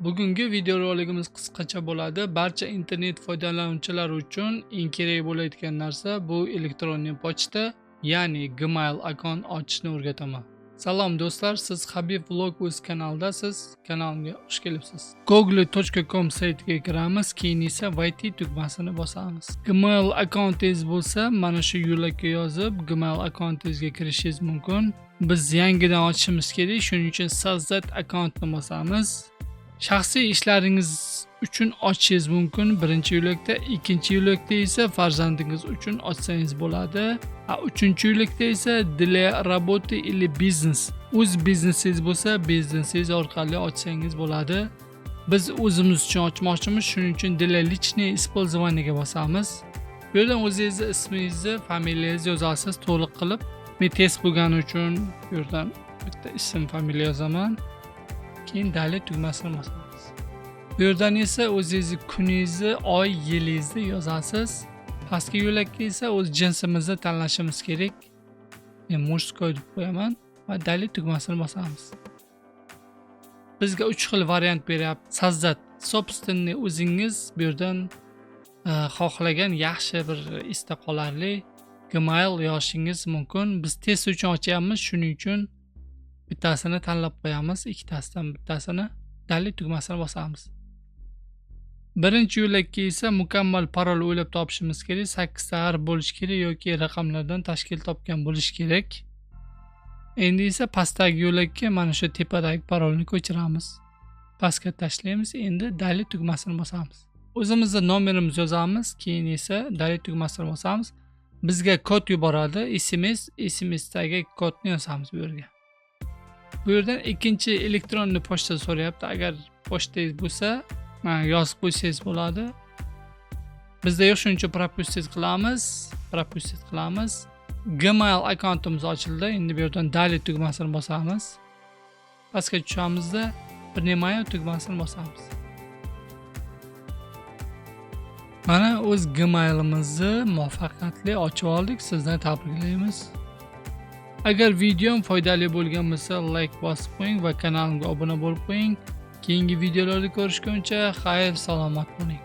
Bugungi videoroligimiz qisqacha bo'ladi. Barcha internet foydalanuvchilari uchun eng kerak bo'ladigan narsa bu elektron pochta, ya'ni Gmail akkaunt ochishni o'rgataman. Salom do'stlar, siz Habib Vlog o'z kanalidasiz. Kanalimga xush kelibsiz. google.com saytiga kiramiz, keyin esa "Войти" tugmasini bosamiz. Gmail akkauntingiz bo'lsa, mana shu yo'lakka yozib Gmail akkauntingizga kirishingiz mumkin. Biz yangidan ochishimiz kerak, shuning uchun "Создать аккаунт" ni bosamiz. Shaxsiy ishlaringiz uchun ochishingiz mumkin birinchi yo'lakda, ikkinchi yo'lakda esa farzandingiz uchun ochsangiz bo'ladi. A uchinchi yo'lakda esa "Для работы или бизнес". O'z biznesingiz bo'lsa, biznesingiz orqali ochsangiz bo'ladi. Biz o'zimiz uchun ochmoqchimiz, shuning uchun "Для личного использования" ga bosamiz. Bu yerdan o'zingizni ismingizni, familiyangizni yozasiz to'liq qilib. Men test bo'lgani uchun bu yerdan bitta ism, familiya yozaman. Keyin "Далее" tugmasini bosamiz. Bu yerdan esa o'zingizni kuningizni, oy, yilingizni yozasiz. Pastki yo'lakka esa o'z jinsimizni tanlashimiz kerak. Men "Мужской" deb qo'yaman va "Далее" tugmasini bosamiz. Bizga 3 xil variant beryapti. "Создать собственный", o'zingiz bu yerdan xohlagan yaxshi bir esda qolarli Gmail yozishingiz mumkin. Biz test uchun ochyapmiz, shuning uchun bittasini tanlab qo'yamiz, ikkitasidan bittasini. "Далее" tugmasini bosamiz. Birinchi yo'lakka esa mukammal parol o'ylab topishimiz kerak. 8 ta harf bo'lishi kerak yoki raqamlardan tashkil topgan bo'lishi kerak. Endi esa pastdagi yo'lakka mana shu tepadagi parolni ko'chiramiz. Pastga tashlaymiz. Endi "Далее" tugmasini bosamiz. O'zimizni nomerimizni yozamiz, keyin esa "Далее" tugmasini bosamiz. Bizga kod yuboradi, SMS, SMSdagi kodni yozamiz bu yerga. Bu yerdan ikkinchi электронный pochta so'rayapti. Agar pochtangiz bo'lsa, mana yozib qo'ysangiz bo'ladi. Bizda yo'q, shuning uchun "Пропустить" qilamiz. "Пропустить" qilamiz. Gmail akkauntimiz ochildi. Endi bu yerdan "Далее" tugmasini bosamiz. Pastga tushamizda, "Принимаю" tugmasini bosamiz. Mana, o'z Gmailimizni muvaffaqiyatli ochib oldik. Sizni tabriklaymiz. Agar videom foydali bo'lgan bo'lsa, like bosib qo'ying va kanalimga obuna bo'lib qo'ying. Keyingi videolarda ko'rishguncha xayr, salomat bo'ling.